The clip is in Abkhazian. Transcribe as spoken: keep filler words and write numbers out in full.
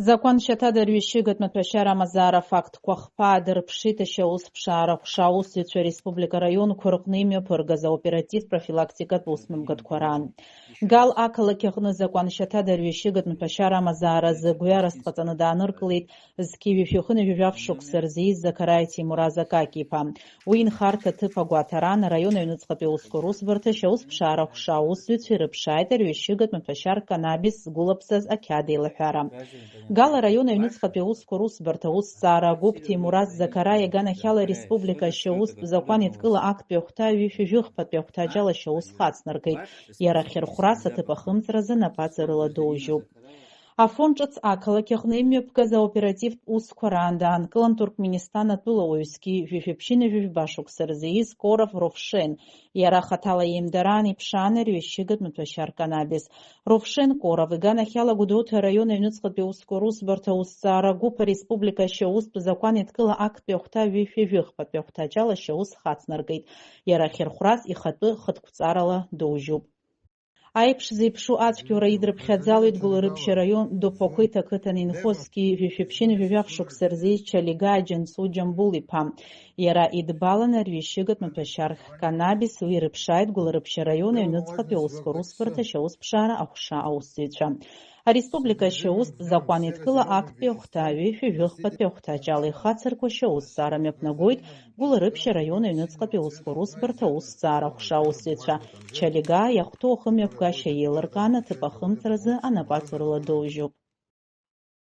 Закәан шьаҭада рҩышьыгатә маҭәашьара амазаара афактқәа хԥа аадырԥшит ашьаус ԥшаара ҟәша аусзуҩцәа ареспублика араионқәа рҟны имҩаԥыргаз аоператив-профилактикатә усмҩаԥгатәқәа раан. Гал ақалақь аҟны закәан шьаҭада рҩышьыгатә маҭәашьара амазаара азы гәҩарас дҟаҵаны дааныркылеит зқьи жәшәи хынҩажәи жәаф шықәса рзы ииз Закараиа Ҭемураз Акаки-иԥа. Уи инхарҭа ҭыԥ агәаҭараан араион аҩныҵҟатәи аусқәа русбарҭа ашьаус ԥшаара ҟәша аусзуҩцәа ирыԥшааит арҩышьыгатә маҭәашьар канабис згәылаԥсаз ақьаад еилаҳәара. Гал араион аҩныҵҟатәи аусқәа русбарҭа аусҭҵаара агәыԥ Ҭемураз Закараиа иганахьала ареспублика ашьаустә закәан еидкыла актәи ахәҭа ҩышәи жәыхԥатәи ахәҭаҷ ала ашьаус хацнаргеит. Иара ахьырхәрас аҭыԥ ахымҵразы напаҵарыла доужьуп. Афон ҿыц ақалақь аҟны имҩаԥгаз аоперативтә усқәа раан даанкылан Туркменистан атәылауаҩ зқьи жәшәи ԥшьынҩажәи жәба шықәса рзы ииз Коров Рувшен. Иара хаҭала иеимдараан иԥшаан арҩышьыгатә маҭәашьар канабис. Рувшен Коров иганахьала Гәдоуҭа араион аҩныҵҟатәи аусқәа русбарҭа аусҭҵаара агәыԥ ареспублика ашьаустә закәан еидкыла актәи ахәҭа ҩышәи жәыхԥатәи ахәҭаҷ ала ашьаус хацнаргеит. Иара ахьырхәрас ихатәы хатәқәҵарала доужьуп. Аиԥш зеиԥшу ацәгьоура идрыԥхьаӡалоит Гәылрыԥшь араион Доԥақәеҭ ақыҭан инхоз зқьи жәшәи ԥшьынҩажәи жәаф шықәса рзы ииз Чалигаа Џьансу Џьамбул-иԥа. Иара идбалан арҩышьыгатә маҭәашьар канабис уи ирыԥшааит Гәылрыԥшь араион аҩныҵҟатәи аусқәа русбарҭа ашьаус ԥшаара аҟәша аусзуҩцәа. Ареспублика ашьаустә закәан еидкыла актәи ахәҭа ҩышәи жәыхԥатәи ахәҭаҷ ала ихацыркуа ашьаус ҭҵаара мҩаԥнагоит Гәылрыԥшь араион аҩныҵҟатәи аусқәа русбарҭа аусҭҵаара аҟәша аусзуҩцәа. Чалигаа иахәҭоу ахымҩаԥгашьа еилыркааны аҭыԥ ахымҵразы анапаҵарыла доужьуп.